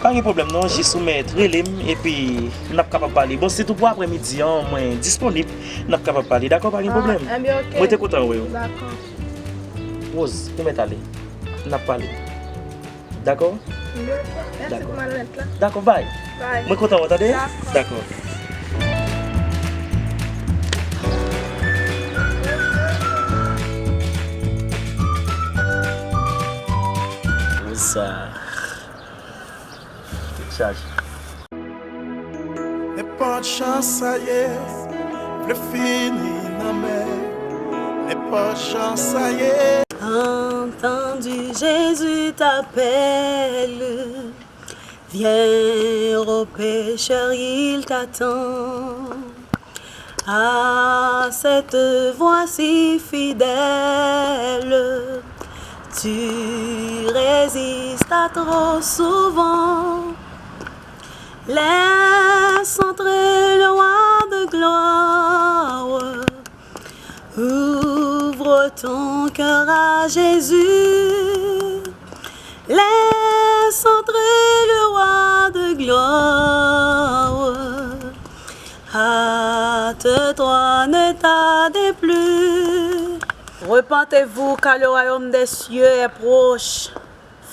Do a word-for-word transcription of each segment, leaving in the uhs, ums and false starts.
Pa gen pwoblèm non, jis ou mèt rele m epi n ap kapab pale. Bon, sitou pou aprèmidi an, mwen disponib, n ap kapab pale. Dakò, pa gen pwoblèm. Mwen te kontan wè w. Rose, ou mèt ale. N ap pale. Dakò? Dakò. Dakò, bay. Mwen kontan wè w, tande? Dakò. Sa. Chaj. Nenpòt jan sa ye, vle fini nan mè. Nenpòt jan sa ye. Entendu, Jésus t'appelle. Viens, ô pécheur, il t'attend. À cette voix si fidèle, tu résistes à trop souvent. Laisse entrer le roi de gloire. Ouvre ton cœur à Jésus. Laisse entrer le roi de gloire. Hâte-toi, ne tarde plus. Repentez-vous, car le royaume des cieux est proche.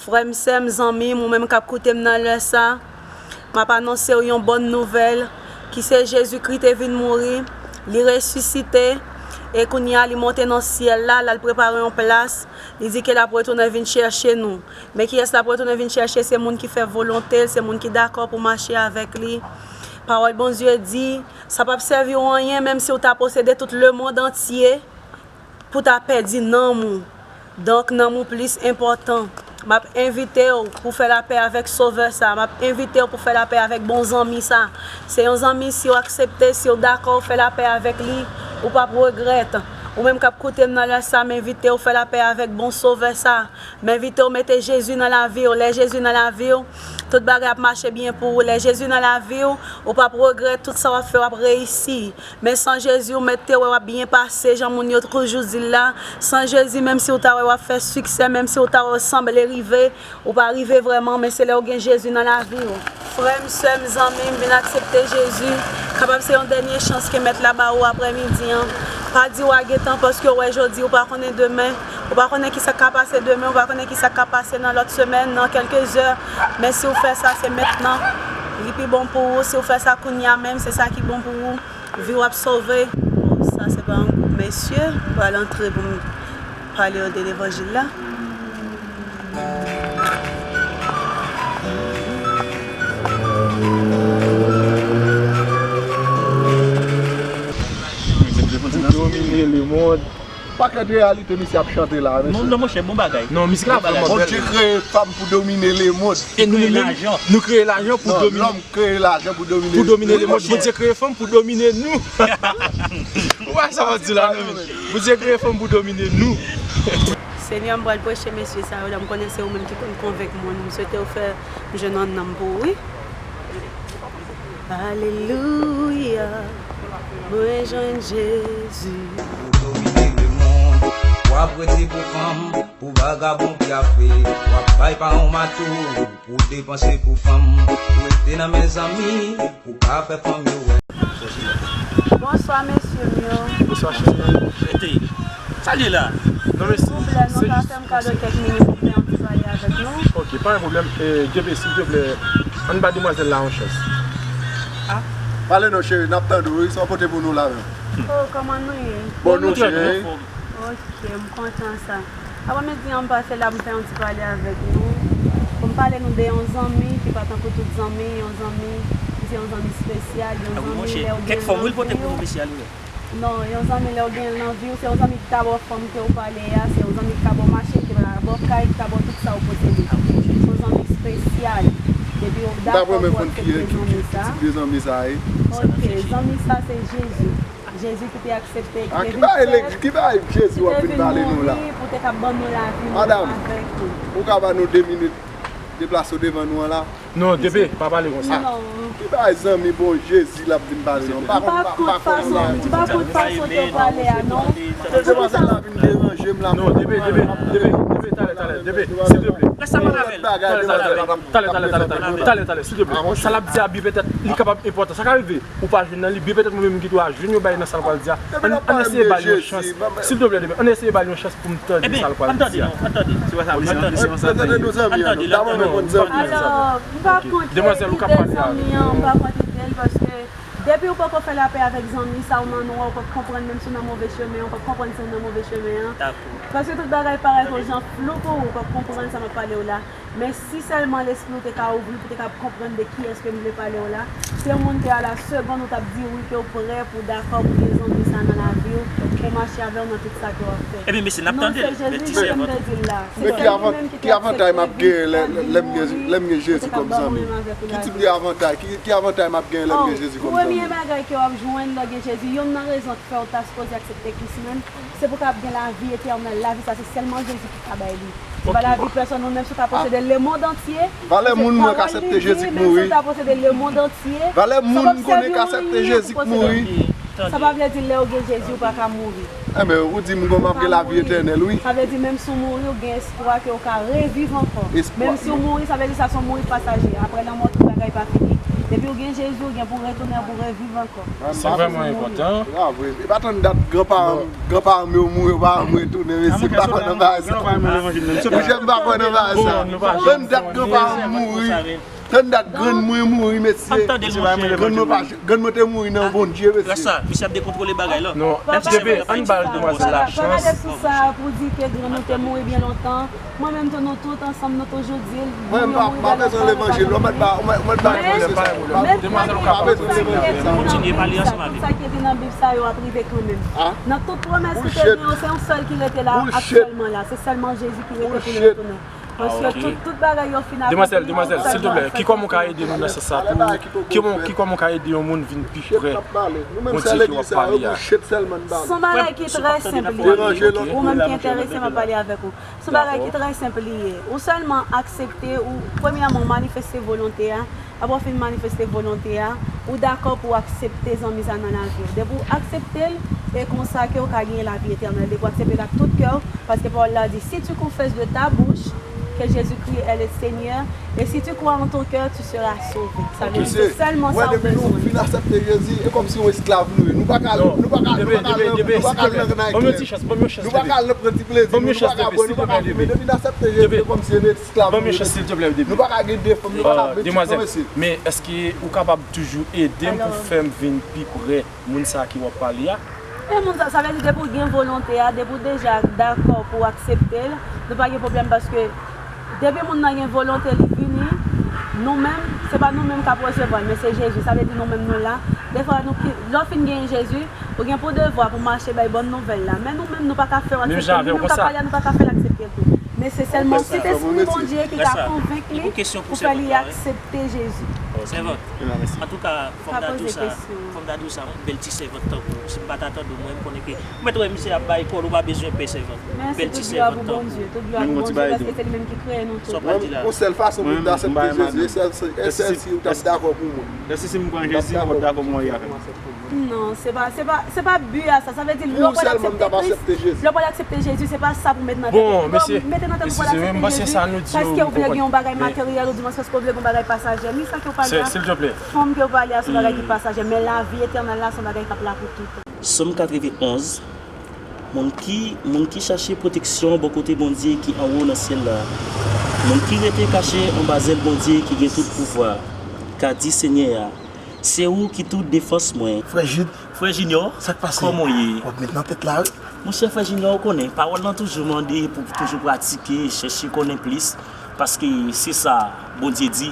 Frè m, sè m, zanmi m, ou menm k ap koute m nan lè sa, m ap anonse w yon bòn nouvèl, ki se Jezikri te vin mouri, li resisite, e kounye a li monte nan syèl la, l al prepare yon plas, li di ke l ap retounen vin chèche nou. Men kiyès l ap retounen vin chèche? Se moun ki fè volonte l, se moun ki dakò pou mache avèk li. Pawòl Bondye di, sa p ap sèvi w anyen, menm si w ta posede tout lemonn antye, pou ta pèdi nanm ou. Donk, nanm ou plis enpòtan. M ap envite w pou fè lapè avèk Sovè sa. M ap envite w pou fè lapè avèk bon zanmi sa. Se yon zanmi, si w aksepte, si w dakò, w fè lapè avèk li, ou p ap regrèt. Ou menm k ap koute m nan lè sa, m envite w fè lapè avèk bon Sovè sa. M envite w mete Jezi nan lavi w. Lè Jezi nan lavi w, tout bagay ap mache byen pou ou. Lè Jezi nan lavi w, ou p ap regrèt, tout sa w ap fè, w ap reyisi. Men san Jezi, ou mèt te wè w ap byen pase, jan moun yo toujou di l la. San Jezi, menm si w ta wè w ap fè siksè, menm si w ta wè w sanble rive, ou pa rive vrèman, men se lè w gen Jezi nan lavi w. Frè m, sè m, zanmi m, vin aksepte Jezi. Kapab se yon dènye chans ke Mèt la ba ou aprèmidi an. Pa di w a gen tan, paske w wè jodi, ou pa konnen demen. Ou pa konnen ki sa k ka pase demen, ou pa konnen ki sa k ka pase nan lòt semèn, nan kèlke zè. Men si w fè sa, se mentnan. Li pi bon pou ou. Si w fè sa kounye a menm, se sa ki bon pou ou. Vi w ap sove. Bon, sa se pa yon gwoup mesye pral antre pou m pale yo de levanjil la. Pou domine lemonn. Pakèt reyalite misye ap chante la, mesye. Non, non, monchè, bon bagay. Non, mizik la vrèman bèl. Bondye kreye fanm pou domine lemonn. E nou menm, nou kreye lajan pou domine. Non, lòm kreye lajan pou domine. Pou domine lemonn. Bondye kreye fanm pou domine nou. Ou wè sa w ap di la, non, men. Bondye kreye fanm pou domine nou. Senyè, m pral preche mesye sa yo la, m konnen se ou menm ki konn konvenk moun. M swete w fè m jwenn yon nanm pou ou, wi. Alelouya, mwen jwenn Jezi. Ou domine lemonn, w ap rete pou fanm, pou vagabon ki ap fè, w ap bay pa yon mato, pou depanse pou fanm, ou rete nan men zanmi, pou pa fè fanm yo wè. Bonswa, mesye m yo. Bonswa, cheri. Rete. Sa l ye la? Non, men si, silvouplè, nou ka fè m kado kèk minit pou fè yon ti pale avèk nou? Ok, pa gen pwoblèm. E, Dye be, silvouplè, ann ba demwazèl la yon chans. Ah. Pale non, cheri, n ap tande w, wi, sa w pote pou nou la menm? Oh, kòman nou ye? Bon, nou, cheri. Ok, m kontan sa. Aprèmidi an, m pase la, m fè yon ti pale avèk nou. Pou m pale nou de yon zanmi ki pa tankou tout zanmi, yon zanmi ki se yon zanmi espesyal, yon zanmi lè w gen l nan vi w. Non, yon zanmi lè w gen l nan vi w, se yon zanmi ki ka ba w fanm ke w pale a, se yon zanmi ki ka ba w machin, ki ka ba w kay, ki ka ba w tout sa w posede. Se yon zanmi espesyal. Depi w dakò pou aksepte zanmi sa. Ok, zanmi sa se Jezi. Jezi ki te aksepte, ki te vin fèt, ki te vin mouri pou te ka ban nou lavi nou avèk li. Ou ka ba nou de minit? deplase w devan nou an la? Non, D P, pa pale konsa. Non. Ki bagay zanmi, bon, Jezi l ap vin pale non. M pa konn, m pa konn fason, m pa konn fason ke w pale a non. Demoiselle la vin deranje m la. Non, D P, D P, D P, D P, talè, talè, D P, silteplè. Lè sa pale avè l. Talè, talè, talè, talè, talè, talè, talè, silteplè. Sa l ap di a byen petèt, li kapab enpòtan. Sa ka rive, ou pa jwenn nan li, byen petèt mwen menm m gen dwa jwenn yon bagay nan sa l pral di a. Ann, ann eseye ba l yon chans. Silteplè, D P, ann eseye ba l yon chans pou m tande sa l pral di a. Ebyen, ann tande non, ann tande. Ann tande, non, ann tande. Ann tande nou zanmi an, nou ta renmen konn zanmi an. Alò, m pa kont ide zanmi an, m pa kont ide l, paske depi ou poko fè lapè avèk zanmi sa, ou nan nwa, ou poko konprann, menm si w nan move chemen, ou poko konprann si w nan move chemen an. Paske tout bagay parèt yon jan flou pou ou, ou poko konprann sa m ap pale w la. Men si sèlman lespri w te ka ouvri pou te ka konprann de kiyès ke m vle pale w la, se yon moun ke a la segonn ou t ap di wi, ke w prè pou w dakò pou gen zanmi sa nan lavi w, pou mache avè w nan tout sa ke w ap fè. Ebyen, mesye, n ap tande l, men ti sèvant. Non, se Jezi ke m te di l la. Se sèl li menm ki te aksepte vin fè lavi mouri pou te ka ba mwen menm avèk ou lavi. Ki tip de avantaj m ap genyen lè m gen Jezi kòm zanmi? Oh, premye bagay ke w ap jwenn lè w gen Jezi, youn nan rezon k fè w ta sipoze aksepte Kris menm, se pou w kapab gen lavi etènèl. Lavi sa, se sèlman Jezi ki ka bay li. Se pa lavi pèsonn ou menm, si w ta posede lemonn antye, valè moun mwen ka aksepte Jezi k mouri. Menm si w ta posede lemonn antye, valè moun m konnen ka aksepte Jezi k mouri. Sa pa vle di lè w gen Jezi, ou pa ka mouri. Enben, ou di m konn m ap gen lavi etènèl, wi. Sa vle di menm si w mouri, ou gen espwa ke w ka reviv ankò. Menm si w mouri, sa vle di sa se yon mouri pasaje. Apre lanmò, tout bagay pa fini. Depi w gen Jezi, ou gen pou w retounen pou w reviv ankò. Se vrèman enpòtan. Bravo. E pa tann dat granparan m, granparan m yo mouri, yo pa retounen, mesye, m pa kwè nan bagay sa. Monchè, m pa kwè nan bagay sa. Tann dat granparan m mouri. Tann dat grann mwen mouri, mesye. Grann mwen pa, grann mwen te mouri nan Bondye, mesye. Lè sa, misye ap dekontwole bagay la. Non, T P, ann ba l demwazèl la chans. Pa gade sou sa pou di ke grann nou te mouri byen lontan. Mwen menm tou, nou tout ansanm, nou toujou di l, moun yo mouri byen lontan, nou pa janm mouri. Mwen pa bezwen levanjil, ou mèt ba, ou mèt ba. Men, men tout sa ki ekri nan Bib sa, tout sa ki ekri nan Bib sa yo ap rive kanmenm. Nan tout pwomès ki te gen yo, se yon sèl ki rete la aktyèlman la. Se sèlman Jezi ki rete pou l retounen. Paske tout, tout bagay yo fin akonpli. Demwazèl, demwazèl, silteplè, ki kòman ou ka ede nou nan sans sa? Pou, ki, ki kòman ou ka ede yon moun vin pi prè Bondye ke w ap pale a? Se yon bagay ki trè senp li ye. Ou menm ki enterese, m ap pale avèk ou. Se yon bagay ki trè senp li ye. Ou sèlman aksepte, ou, premyèman, ou manifeste volonte a. Apre w fin manifeste volonte a, ou dakò pou w aksepte zanmi sa nan lavi w. Depi w aksepte l, e konsa ke w ka genyen lavi etènèl. Depi w aksepte l ak tout kè w, paske pawòl la di, si tu confesses de ta bouche que Jésus-Christ est le Seigneur, et si tu crois en ton cœur, tu seras sauvé. Sa vle di se sèlman sa w bezwen. Depi nou fin aksepte Jezi, e kòmsi yon esklav nou ye. Nou pa ka, nou pa ka, nou pa ka al nan, nou pa ka al nan nayt klèb. Nou pa ka al nan pran ti plezi nou, nou pa ka bwè, nou pa ka fimen. Depi n aksepte Jezi, e kòmsi yon esklav nou ye. Nou pa ka gen de fanm, nou pa ka met non, mesye. Men èske ou kapab toujou ede m pou fè m vin pi prè moun sa ki w ap pale a? E moun sa, sa vle di depi w gen volonte a, depi w deja dakò pou w aksepte l, nou pa gen pwoblèm paske depi moun nan gen volonte li vini, nou menm, se pa nou menm k ap resevwa l, men se Jezi. Sa vle di nou menm nou la. Defwa nou ki, lè w fin genyen Jezi, ou gen pou devwa pou mache bay bòn nouvèl la. Men nou menm nou pa ka fè w aksepte l. Li menm k ap pale a, nou pa ka fè l aksepte l tou. Men se sèlman Sentespri Bondye ki ka konvenk li pou fè li aksepte Jezi. Sèvant. Antouka, fò m ta di w sa, fò m ta di w sa, yon bèl ti sèvant tankou w, si m pa ta tande w, mwen, m konnen ke, ou mèt wè misye ap bay kò l, ou pa bezwen pè, sèvant. Bèl ti sèvant tankou w. Tout glwa pou Bondye, tout glwa pou Bondye, paske se li menm ki kreye nou tout. Sa w pral di la? Yon sèl fason pou m ta aksepte Jezi, e sèl, e sèl si w t ap dakò pou mwen. Èske si m pran Jezi, ou p ap dakò pou marye avè m? Non, se pa, se pa, se pa bi a sa. Sa vle di, lè w pral aksepte Kris, lè w pral aksepte Jezi, se pa sa pou mete nan tèt ou. Mete nan tèt ou pral aksepte Jezi paske ou vle gen yon bagay materyèl, ou di mwen paske ou vle gen yon bagay pasajè. Ni sa ke w pale a, fanm ke w pale a, se yon bagay ki pasajè. Men lavi etènèl la, se yon bagay k ap la pou toutan. Sòm katrevenn onz. Moun ki, moun ki chache pwoteksyon bò kote Bondye ki anwo nan syèl la, moun ki rete kache anba zèl Bondye ki gen tout pouvwa, ka di Senyè a, se ou ki tout defans mwen. Frè Jid, frè Junior, sa k pase? Kòman w ye? W ap met nan tèt la, wi. Monchè, frè Junior, ou konnen, pawòl lan toujou mande pou toujou pratike, chèche konnen plis. Paske se sa Bondye di,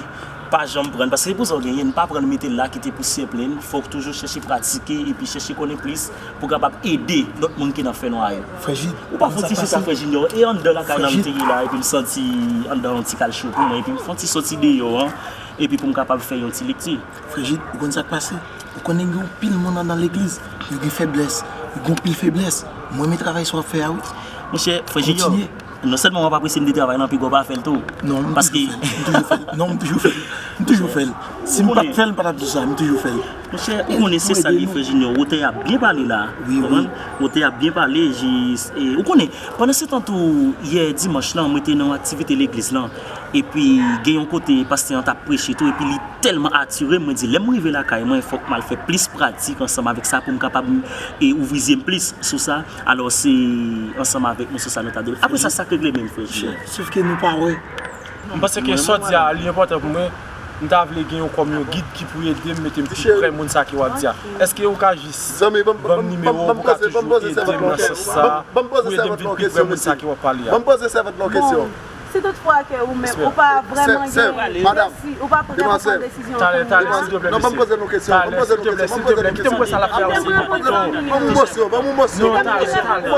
pa janm pran l. Paske se pou sa w genyen l, pa pran l mete l la, kite pousyè plen l. Fò w toujou chèche pratike epi chèche konnen plis pou w kapab ede lòt moun ki nan fènwa yo. Frè Jid, ou pa fè yon ti soti, frè Junior, e anndan lakay la m te ye la, epi m santi anndan yon ti kal cho pou mwen, epi m fè yon ti soti deyò an, epi pou m kapab fè yon ti lekti. Frè Jid, ou konn sa k pase? Ou konnen gen yon pil moun anndan legliz, yo gen feblès, yo gen yon pil feblès. Mwen renmen travay sa w ap fè a, wi. Monchè, frè Junior, kontinye. Non sèlman w ap apresye m de travay lan, piga w pa fè l tou. Non, m Paske toujou fè l. M toujou fè l. Non, m toujou fè l. M toujou fè l. Si m pa t fè l, m pa t ap di sa. M toujou fè l. Monchè, ou konnen se sa l ye, frè Junior. Wotè a byen pale la. Wi, wi. Konprann? Wotè a byen pale, jis, e, ou konnen, pandan se tan tou, yè dimanch lan, mwen te nan yon aktivite legliz lan. Epi, gen yon kote, pastè an t ap preche tou, epi li tèlman atire m, mwen di, lè m rive lakay mwen, fòk m al fè plis pratik ansanm avèk sa pou m kapab, e, ouvri zye m plis sou sa. Alò, se ansanm avèk nou sou sa nou ta dwe. Apre sa, sa k regle menm, frè Junior? Sof ke nou pa wè. M panse ke sa w di a, li enpòtan pou mwen. M ta vle gen yon kòm yon gid ki pou ede m mete m pi prè moun sa ke w ap di a. Èske ou ka jis ban m nimewo w pou ka toujou ede m nan sans sa, pou ede m vin pi prè moun sa ke w ap pale a? Ban m poze sèvant lan yon kesyon. Bon, si toutfwa ke ou menm, ou pa vrèman gen, ou pa prè pou pran desizyon an kounye a. Talè, talè, silvouplè, mesye. Non, ban m poze l yon kesyon. Talè, silvouplè, silvouplè, kite m wè sa l ap fè a. Ban m yon mòso, ban m yon mòso. Non, talè, talè,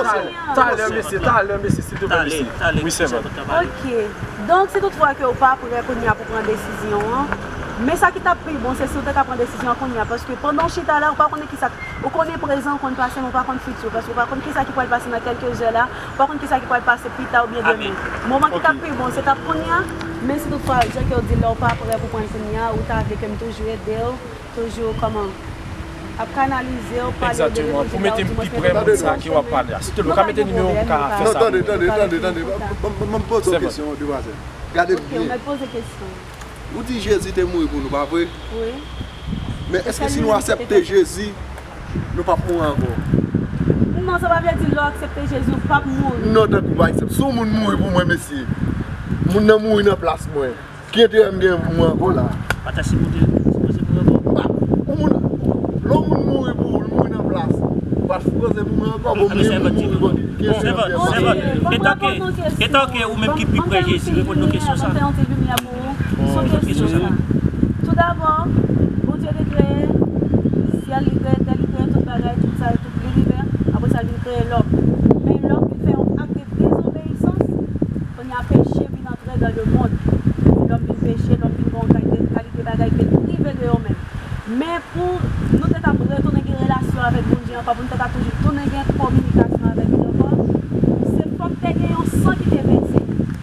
talè, mesye, talè, mesye, silvouplè, mesye. Wi, sèvant. Ok. Donk, si toutfwa ke ou pa prè kounye a pou pran desizyon an, men sa ki t ap pi bon, se si ou te ka pran desizyon an kounye a, paske pandan w chita la, ou pa konnen kisa, ou konnen prezan, ou konn pase, men ou pa konn fiti, paske ou pa konn kisa ki pral pase nan kèlke zè la, ou pa konn kisa ki pral pase pita oubyen demen. Moman ki t ap pi bon, se t ap kounye a, men si toutfwa, jan ke w di l la, ou pa prè pou pran l kounye a, ou ta vle ke m toujou ede w, toujou, kòman, ap kanalize w, pale w de Levanjil la, ou di mwen se Levanjil la, ou chanje, pa gen pwoblèm. Egzakteman, pou mete m pi prè moun sa ke w ap pale a. Silvouplè, ou ka mete nimewo w pou ka fè sa pou mwen. Non, tande, tande, tande, tande. Ban m poze w kesyon, demwazèl. Gade m byen. Ok, ou mèt poze kesyon. Ou di Jezi te mouri pou nou, pa vre? Wi. Men èske si nou aksepte Jezi, nou p ap mouri ankò? Non, sa pa vle di lè w aksepte Jezi, ou p ap mouri. Non, tankou pa egzanp, si yon moun mouri pou mwen, mesye, moun nan mouri nan plas mwen. Ki enterè m gen pou mouri ankò la? Pa ta sipoze, sipoze mouri ankò. Ba, yon moun, lè yon moun mouri pou ou, l mouri nan plas ou, pa sipoze mouri ankò, bon, mwen m mouri, bon, ki enterè m gen? Sèvant, sèvant, etanke, etanke ou menm ki pi prè Jezi, reponn nou kesyon sa. Bon, reponn kesyon sa. Toudabò, Bondye te kreye syèl, li kreye tè, li kreye tout bagay, tout sa, tout linivè. Apre sa, li kreye lòm. Men lòm vin fè yon ak de dezobeyisans. Kounye a, peche vin antre dans le monde. Lòm vin peche, lòm vin gen yon kalite, kalite bagay ke l prive de yo menm. Men pou nou te ka retounen gen relasyon avèk Bondye ankò, pou nou te ka toujou tounen gen kominikasyon avèk li ankò, se fòk te gen yon san ki te vèse.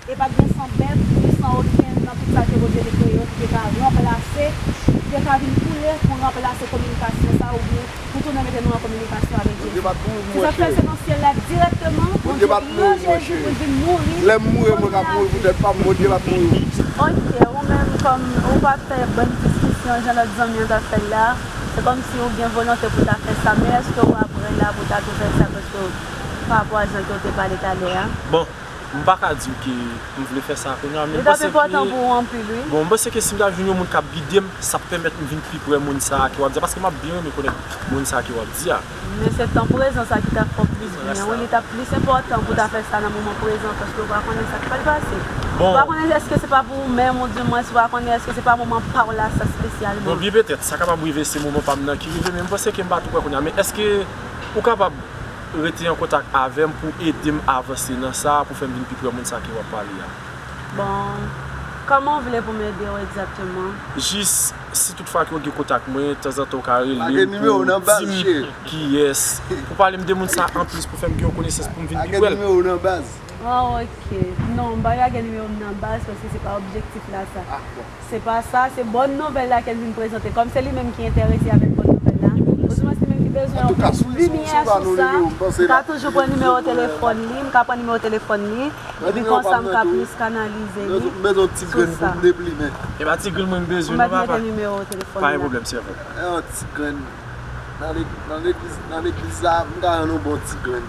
E pa t gen san bèf, ni san okenn nan tout sa ke Bondye te kreye yo ki te ka ranplase, ki te ka vin koule pou ranplase kominikasyon sa oubyen pou tounen mete nou an kominikasyon avèk Jezi. Se sa k fè se nan syèl la dirèkteman, Bondye pran Jezi pou l vin mouri. Lè m mouri, mwen k ap mouri pou tèt pa m, Bondye p ap mouri. Ok, ou menm kòm ou pa t fè bann diskisyon jan lòt zanmi an t ap fè l la, se kòmsi ou gen volonte pou w ta fè sa, men èske ou pa prè la pou w ta tou fè sa, paske pa rapò a jan ke w te pale talè a? Bon, m pa ka di w ke m vle fè sa kounye a, men m panse ke, bon, m panse ke si m ta jwenn yon moun k ap gide m, sa ap pèmèt m vin pi prè moun sa a ke w ap di a, paske m ap byen renmen konnen moun sa a ke w ap di a. Men se tan prezan sa ki t ap fè w plis byen, wi, li t ap plis enpòtan pou w ta fè sa nan moman prezan, paske ou pa konnen sa k pral pase. Ou pa konnen èske se pa pou ou menm, ou di mwens, ou pa konnen èske se pa moman pa w la sa espesyalman. Bon, byen petèt, sa kapab rive se moman pa m nan ki rive, men m panse ke m pa tou prè kounye a. Men èske ou kapab rete an kontak avè m pou ede m avanse nan sa, pou fè m vin pi prè moun sa ke w ap pale a? Bon, kòman w vle pou m ede w egzakteman? Jis, si toutfwa ke w gen kontak mwen, tanzantan w ka rele m pou w di m kiyès, pou pale m de moun sa anplis, pou fè m gen yon konesans pou m vin pi prè l. Oh, ok. Non, m pa ka gen nimewo m nan baz, paske se pa objektif la sa. Se pa sa, se bòn nouvèl la ke l vin prezante. Kòm se li menm ki enterese avèk bòn nouvèl la, oudimwens li menm ki bezwen yon plis limyè sou sa, m ka toujou pran nimewo telefòn li, m ka pran nimewo telefòn li, epi konsa m ka plis kanalize li sou sa. E pa ti grenn mwen m bezwen non, papa. Ou mèt mete nimewo telefòn li la. Pa gen pwoblèm, sèvant. Yon ti grenn. Nan le-, nan legliz, nan legliz la, m ka rann yon bon ti grenn.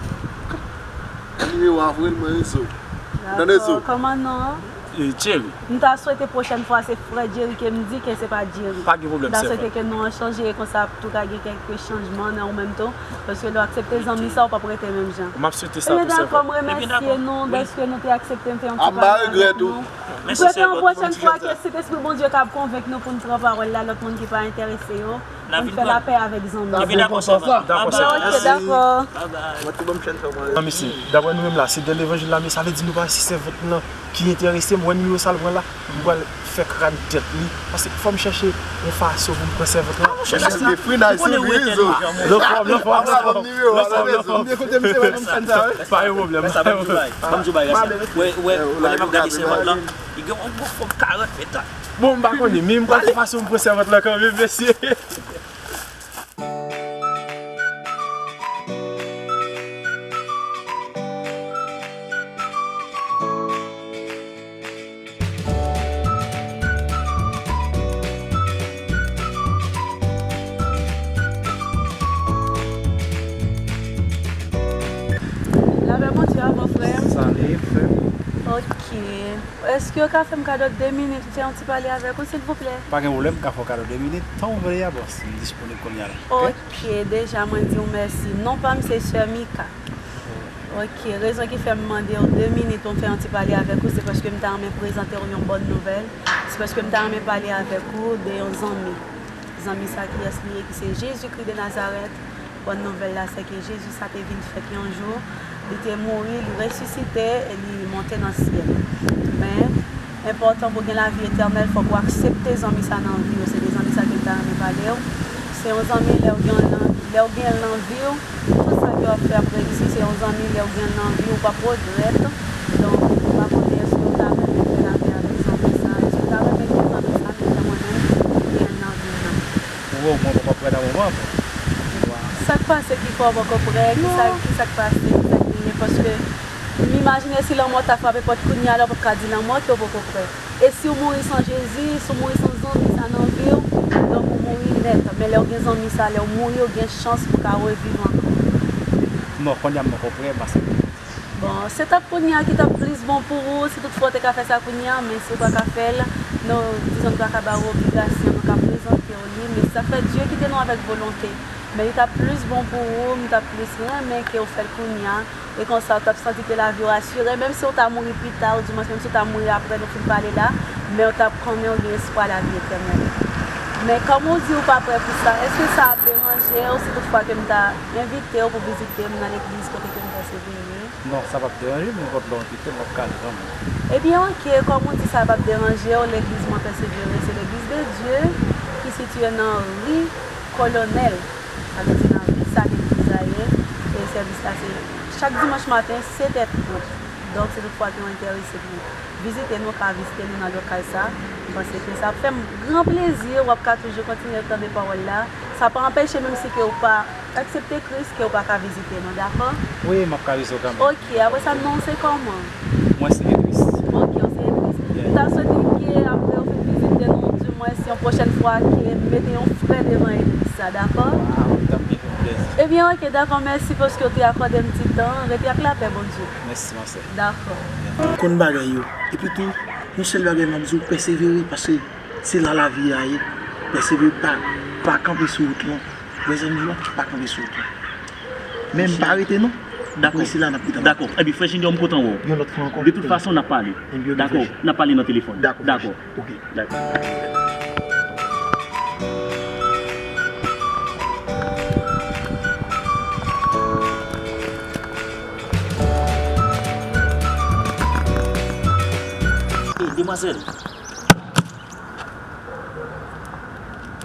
Nimewo a, voye l mwen, Enzo. Ou tande, Enzo? Dakò. Kòman non an? E, Jerry. M ta swete pwochèn fwa se frè Jerry ke m di ke se pa Jerry. Pa gen pwoblèm, sèvant. M ta swete ke non an chanje e konsa tou ka gen kèlke chanjman nan ou menm tou. Paske lè w aksepte zanmi sa, ou p ap rete menm jan. M ap swete sa tou, sèvant. Ebyen dakò, m remèsye nou dèske nou te aksepte m fè yon ti pale avèk nou. M swete yon pwochèn fwa ke Sentespri Bondye kab konvenk nou pou n pran pawòl la, lòt moun ki pa enterese yo. N ap fè lapè avèk zanmi. Epi dakò, sè. Dakò, sè. Ok, dakò. Mwen tou bon, m chèn fè mwen. Non, mesye, daprè nou menm la, se de levanjil la, men sa vle di nou pa si sèvant lan ki enterese m, wè nimewo sa l pran la, m pral fè kran tèt li. Paske fò m chèche yon fason pou m pran sèvant lan. Mesye, free nice, ou konnen ou entèlijan, mon. Lòt fòm, lòt fòm, lòt fòm. Lòt fòm, lòt fòm. Kote misye wè m fè sa, wi. Pa yon pwoblèm, pa yon pwoblèm. Ban m di w bagay sa. Wè, wè, wè, lè m ap gade sèvant lan, li gen yon gwo fòm karant mèt. Bon, m pa konnen, men m pral fè fason m pran sèvant lan kanmenm, mesye. Lapè Bondye avè w, frè m. Salut, frè m. Ok. Èske w ka fè m kado de minit, m fè yon ti pale avèk ou, silvouplè? Pa gen pwoblèm, m ka fè w kado de minit, tan w vle a, bòs. M disponib kounye a la. Ok, deja, mwen di w mèsi. Non pa m, se Sè Mika. Ok, rezon ki fè m mande w de minit pou m fè yon ti pale avèk ou, se paske m ta renmen prezante w yon bòn nouvèl. Se paske m ta renmen pale avèk ou de yon zanmi. Zanmi sa kiyès li ye, ki se Jezikri de Nazarèt. Bòn nouvèl la, se ke Jezi sa te vin fèt yon jou, li te mouri, li resisite e li monte nan syèl. Men, enpòtan pou gen lavi etènèl, fòk ou aksepte zanmi sa nan vi w. Se de zanmi sa ke m ta renmen pale w. Se yon zanmi, lè w gen l nan, lè w gen l nan vi w, tout sa ke w ap fè ap reyisi. Se yon zanmi, lè w gen l nan vi w, w p ap regrèt. Donk, m pa konnen èske w ta renmen fè lapè avèk zanmi sa. Èske w ta renmen gen zanmi sa menm jan mwen menm, m gen l nan vi m nan? Ou wè, mwen poko prè nan moman, bon. Sa k pase ki fè w poko prè? Kisa, kisa k pase? Kisa k genyen? Paske m imajine si lanmò ta frape pòt kounye a la, w p ap ka di lanmò ke w poko prè. E si w mouri san Jezi, si w mouri san zanmi sa nan vi w, donk ou mouri nèt. Men lè w gen zanmi sa, lè w mouri, w gen chans pou w ka reviv ankò. Non, kounye a m poko prè, paske Bon, se t ap kounye a ki t ap plis bon pou ou, si toutfwa w te ka fè sa kounye a, men si w pa ka fè l, nou, dizon, nou pa ka ba ou obligasyon, nou ka prezante w li, men sa fè Dye kite nou avèk volonte. Men li t ap plis bon pou ou, m t ap plis renmen ke w fè l kounye a, e konsa w t ap santi ke lavi w asire, menm si w ta mouri pita, oudimwens menm si w ta mouri apre nou fin pale la, men w t ap konnen w gen espwa lavi etènèl. Men kòm ou di w pa prè pou sa, èske sa ap deranje w si toutfwa ke m ta envite w pou vizite m nan legliz kote ke m pèsevere? Non, sa p ap deranje m, nenpòt lè w envite m, m ap kale kanmenm. Ebyen, oke, kòm ou di sa p ap deranje w, legliz mwen pèsevere, se Legliz de Dye ki sitiye nan ri Kolonèl, sa vle di nan ri sa legliz la ye, e sèvis la se chak dimanch maten, sèt è trant. Donk, si toutfwa ke w enterese pou vizite nou, w ka vizite nou nan lokal sa. M panse ke sa ap fè m gran plezi, w ap ka toujou kontinye tande pawòl la. Sa pa anpeche, menm si ke w pa aksepte Kris, ke w pa ka vizite nou, dakò? Wi, m ap ka vizite w kanmenm. Oke, apre sa, non w se kòman? Mwen se Edris. Oke, w se Edris. M ta swete ke apre w fin vizite nou, dimwens yon pwochèn fwa, ke m mete yon frè devan Edris sa, dakò? Waw, t ap byen fè m plezi. Ebyen, oke, dakò, mèsi paske w te akòde m ti tan. Rete ak lapè Bondye. Mèsi, ma sè. Dakò. Ou konn bagay yo. Epi tou, yon sèl bagay m ap di w, pèsevere, paske se la lavi a ye. Pèsevere, pa, pa kanpe sou wout lan. Wè zanmi w, pa kanpe sou wout lan. Men pa rete non. Dakò. Rete la, n ap rete la. Dakò. Epi, frè Junior, m kontan wè w. Yon lòt fwa ankò. De tout fason, n ap pale. Dakò. N ap pale nan telefòn. Dakò. Dakò. Ok. Dakò. Ey, demwazèl.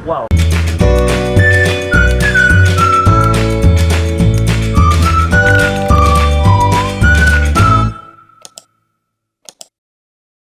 Waw.